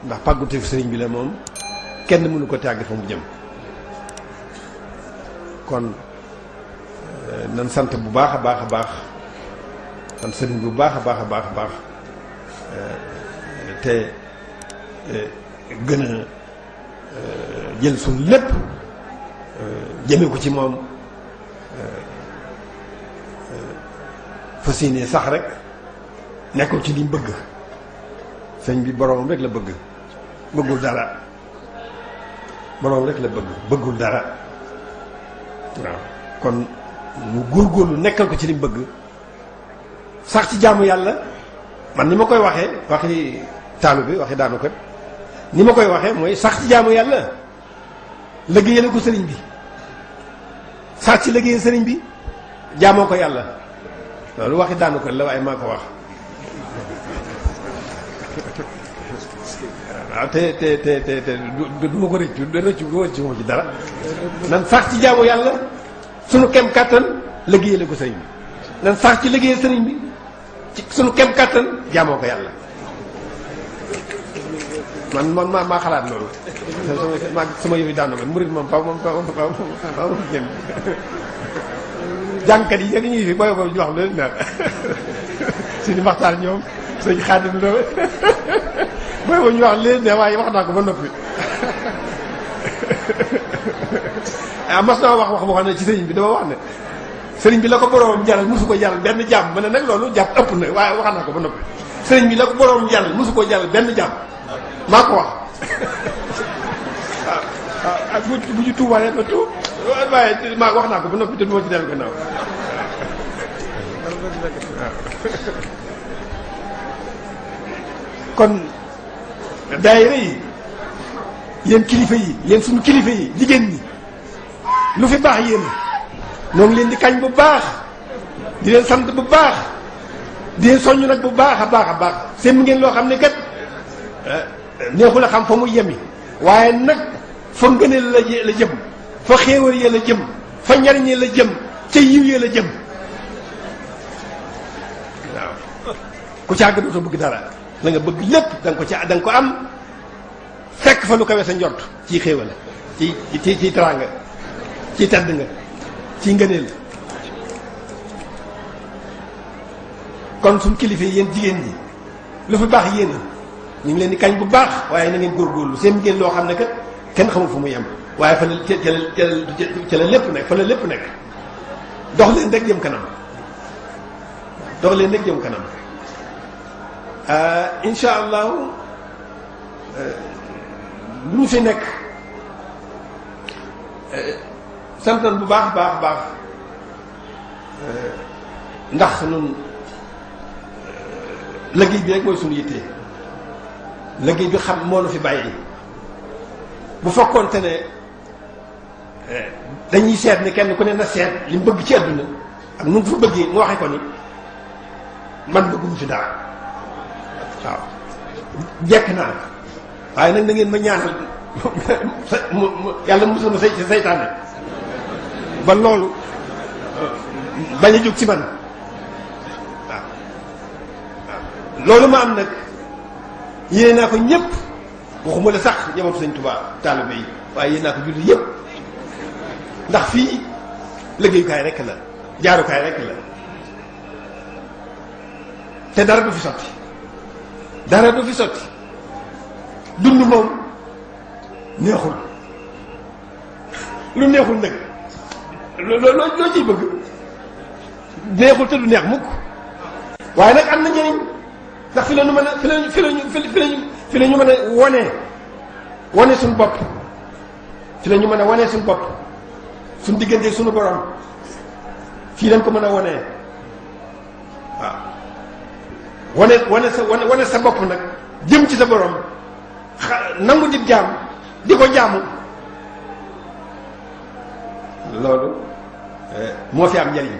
ndax pàgguteefu sëriñ bi la moom kenn mënu ko tàgg fa mu jëm. kon nan sant bu baax a baax a baax sant sëriñ bu baax a baax a baax a baax te gën a jël suñu lépp jëme ko ci moom fas yéene sax rek nekkul ci li mu bëgg. sëñ bi boroomam rek la bëgg bëggul dara boroomam rek la bëgg bëggul dara waaw kon mu góorgóorlu nekkal ko ci li mu bëgg sax ci jaamu yàlla. man ni ma koy waxee waxi taalu bi waxi daanu kat ni ma koy waxee mooy sax ci jaamu yàlla liggéeyal ko sëriñ bi sax ci liggéeyal sëriñ bi jaamoo ko yàlla loolu waxi daanu kat la waaye maa ko wax. waaw te du ma ko rëccu rëccu ma ci dara nan sax ci jaamu yàlla sunu kem kàttan liggéeyal ko sëriñ bi nan sax ci liggéeyal sëriñ bi ci sunu kem kàttan jaamoo ko yàlla. man maa xalaat loolu sama yëf yi daanu ko murid moom faaw jëm jàngkat yi yëg ñuy fi booy ko wax leen neex suñu waxtaan ñoom sëñ Xaadim loolu booy ko ñu wax leen ne waaye wax naa ko ba noppi mas naa wax boo xam ne ci sëriñ bi dama wax ne sëriñ bi la ko boroomam jaral mosu ko jaral benn jàmm ma ne nag loolu jàpp ëpp na waaye wax naa ko ba noppi sëriñ bi la ko boroomam jaral mosu ko jaral benn jàmm maa ko wax waaw ak bu ñu tuubalee ba tuub waaye maa wax naa ko ba noppi te du ma ci dellu gannaaw kon daayira yi yéen kilifa yi yéen suñu kilifa yi jigéen ñi lu fi baax yéen ñoo ngi leen di kañ bu baax di leen sant bu baax di leen soññ nag bu baax a baax a baax seen ngeen loo xam ne kat neexul a xam fa mu yemi waaye nag fa ngëneel la jëm fa xéewal yee la jëm fa njariñee la jëm ca yiw yee la jëm waaw ku ca àgg dootoo bëgg dara la nga bëgg lépp da nga ko am fekk fa lu kawe sa njort ci xéewal ci teraanga ci tedd nga ci ngëneel kon suñ kilifa yi yéen jigéen ñi lu fi baax yéen ñu ngi leen di kañ bu baax waaye na ngeen góorgóorlu seen ngeen loo xam ne kat kenn xamul fu mu yem waaye fa la ca la lépp nekk fa la lépp nekk dox leen rek jëm kanam dox leen rek jëm kanam insha allahu lu ñu fi nekk sant nañ bu baax baax baax ndax nun liggéey bi rek mooy suñu yitte liggéey bi xam moo nu fi bàyyi bu fekkoonte ne dañuy seet ne kenn ku ne na seet li mu bëgg ci àdduna ak nu mu fa bëggee mu waxee ko ni man bëgguma fi dara waaw jekk naa waaye nag na ngeen ma ñaanal yàlla musul ma ci saytaane ba loolu bañ a jóg ci man waaw loolu ma am nag yéene naa ko ñëpp waxuma la sax yamatu Sëñ Tuubaa taalibe yi waaye yéene naa ko jullit yëpp ndax fii liggéeyukaay rekk la jaarukaay rekk la te dara du fi sotti dara du fi sotti dund moom neexul lu neexul nag loo ciy bëgg neexul te du neex mukk waaye nag am na njëriñ ndax fi la ñu mën a fi la ñu mën a wone suñu bopp fi la ñu mën a wone suñu bopp suñu diggante suñu borom fii lañ ko mën a wonee waaw wane sa bopp nag jëm ci sa borom nangu di jaam di ko jaamu loolu moo fi am njëriñ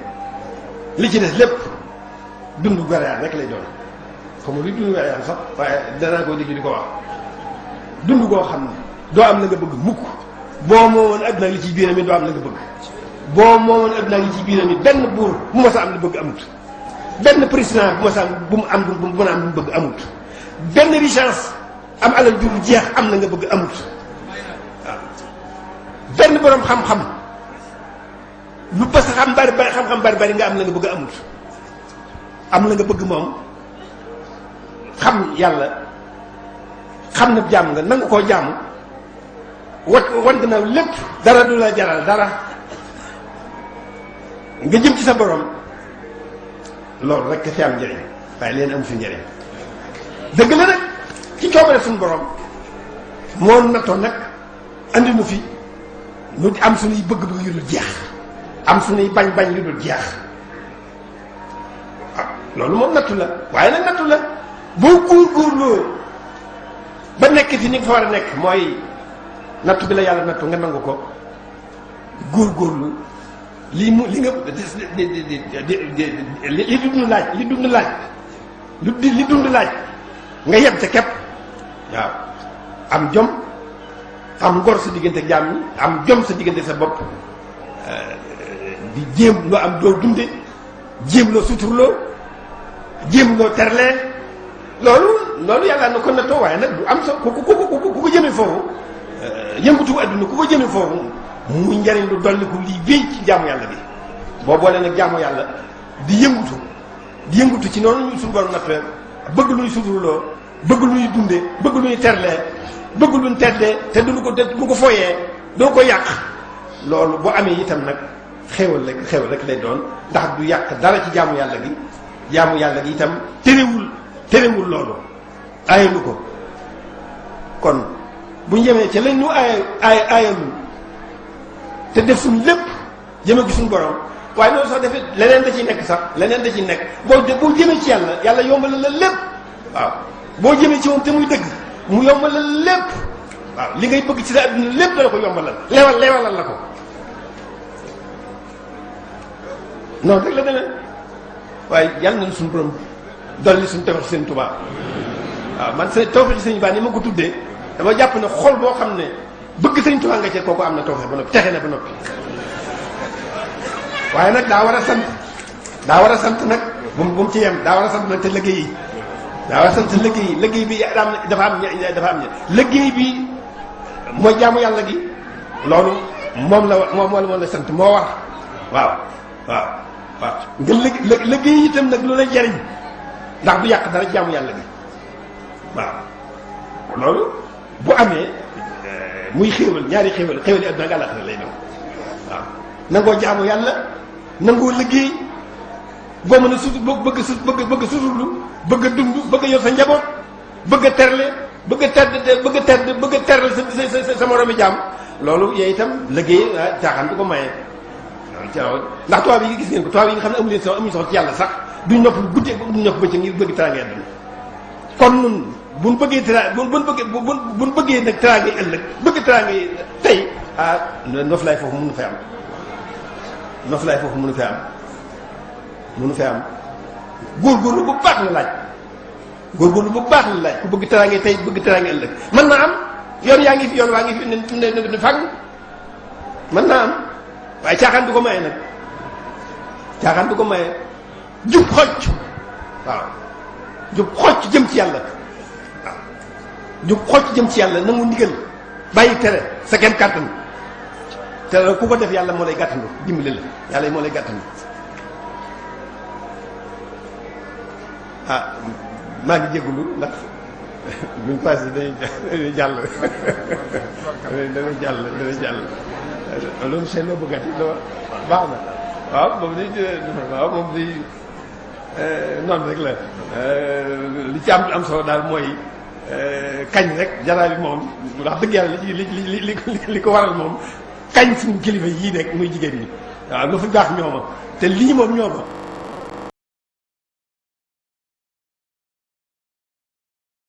li ci des lépp dundu garayaan rek lay doon xam nga luy dundu garayaan sax waaye danaa koo dégg di ko wax dund koo xam ne doo am la nga bëgg mukk boo moomoon adduna li ci biiram yi doo am la nga bëgg boo moomoon adduna li ci biiram yi benn buur bu ma sa am li bëgg amut benn président bu ma sa am bu mu am bu mu bëgg amut benn richesse am alal ju jeex am la nga bëgg amut waaw benn borom xam-xam lu ba sa xam bari xam-xam bari nga am la nga bëgg amut am la nga bëgg moom xam yàlla xam na jàmm nga nanga koo jàmm wan gannaaw lépp dara du la jaral dara nga jëm ci sa borom loolu rek fi am njëriñ waaye leen amu fi njëriñ dëgg la nag ci coobare suñu borom moo nattoon nag andi nu fi nu am suñuy bëgg-bëgg yu dul jeex am suñuy bañ-bañ yu dul jeex waaw loolu moom nattu la waaye nag nattu la boo góorgóorloo ba nekk fi ni nga fa war a nekk mooy nattu bi la yàlla nattu nga nangu ko góorgóorlu li nga li dund laaj li dund laaj nga yem ca képp waaw am jom am ngor sa diggante ak jaam ñi am jom sa diggante sa bopp di jéem loo am doo dunde jéem loo suturloo jéem loo terlee loolu yàlla na ko nattoo waaye nag du am sa ku ko jëmee foofu yëngutu adduna ku ko jëmee foofu muy njariñ lu dolli ko lii wéy ci jaamu yàlla bi boo boolee nag jaamu yàlla di yëngutu ci noonu ñu suñu borom nattoo bëgg luy suturloo bëgg luy dunde bëgg luy terlee bëgg luñ teddee te duñu ko fooyee doo ko yàq loolu bu amee itam nag xéewal rek lay doon ndax du yàq dara ci jaamu yàlla gi itam terewul loolu aayalu ko kon bu ñu jëmee ca lañ ñu aayalu te def suñ lépp jëme gi suñ borom waaye loolu sax defee leneen da ciy nekk sax leneen da ciy nekk boo jëmee ci yàlla yombal la lépp waaw boo jëmee ci moom te muy dëgg mu yombal la lépp waaw li ngay bëgg ci sa àdduna lépp dana ko yombalal leewalal la ko noonu rek la demee waaye yàlla nañu suñu borom dolli suñu tawfeex Sëñ Tuubaa waaw man sa tawfeex Sëñ Tuubaa ni ma ko tuddee dama jàpp ne xol boo xam ne bëgg Sëñ Tuubaa nga cee kooku am na tawfeex ba noppi texe na ba noppi waaye nag daa war a sant nag bu mu ci yem daa war a sant nag te liggéey bi dafa am liggéey bi mooy jaamu yàlla gi loolu moom la sant moo war waaw nga liggéey itam nag lu lay jariñ ndax du yàq dara jaamu yàlla gi waaw loolu bu amee muy xéewal ñaari xéewal yi àdduna ak àllaaxira lay doon waaw nangoo jaamu yàlla nangoo liggéey boo mën a bëgg suturlu bëgg a dund bëgg a yor sa njaboot bëgg a terle bëgg a terle sa moromi jaam loolu yooyu itam liggéey caaxaan du ko maye ndax tubaab yi gis ngeen ko tubaab yi nga xam ne amuñu soxla ci yàlla sax duñ nopp guddee duñ nopp bëccëg ngir bëgg teraanga àdduna kon nun buñ bëggee nag teraanga yi ëllëg bëgg teraanga yi tey noflaay foofu mënu fee am góorgóorlu bu baax la laaj ku bëgg teraanga tey bëgg teraanga ëllëg mën naa am yoon yaa ngi fi yoon waa ngi fi ne fàgg mën naa am waaye caaxaan du ko maye nag jub xocc waaw jub xocc jëm ci yàlla waaw jub xocc jëm ci yàlla nangu ndigal bàyyi tere sa kem kàttan te ku ko def yàlla moo lay gàttandu dimbali la yàlla moo lay gàttandu maa ngi jégalu ndax buñ passé dañuy jàll loolu seen loo bëggati loo baax na waaw moom di noonu rek la li ci am solo daal mooy kañ rek jaraay bi moom wax dëgg yàlla li ko waral moom kañ suñu kilifa yii nekk muy jigéen ñi waaw lu fi baax ñooma te lii moom ñooma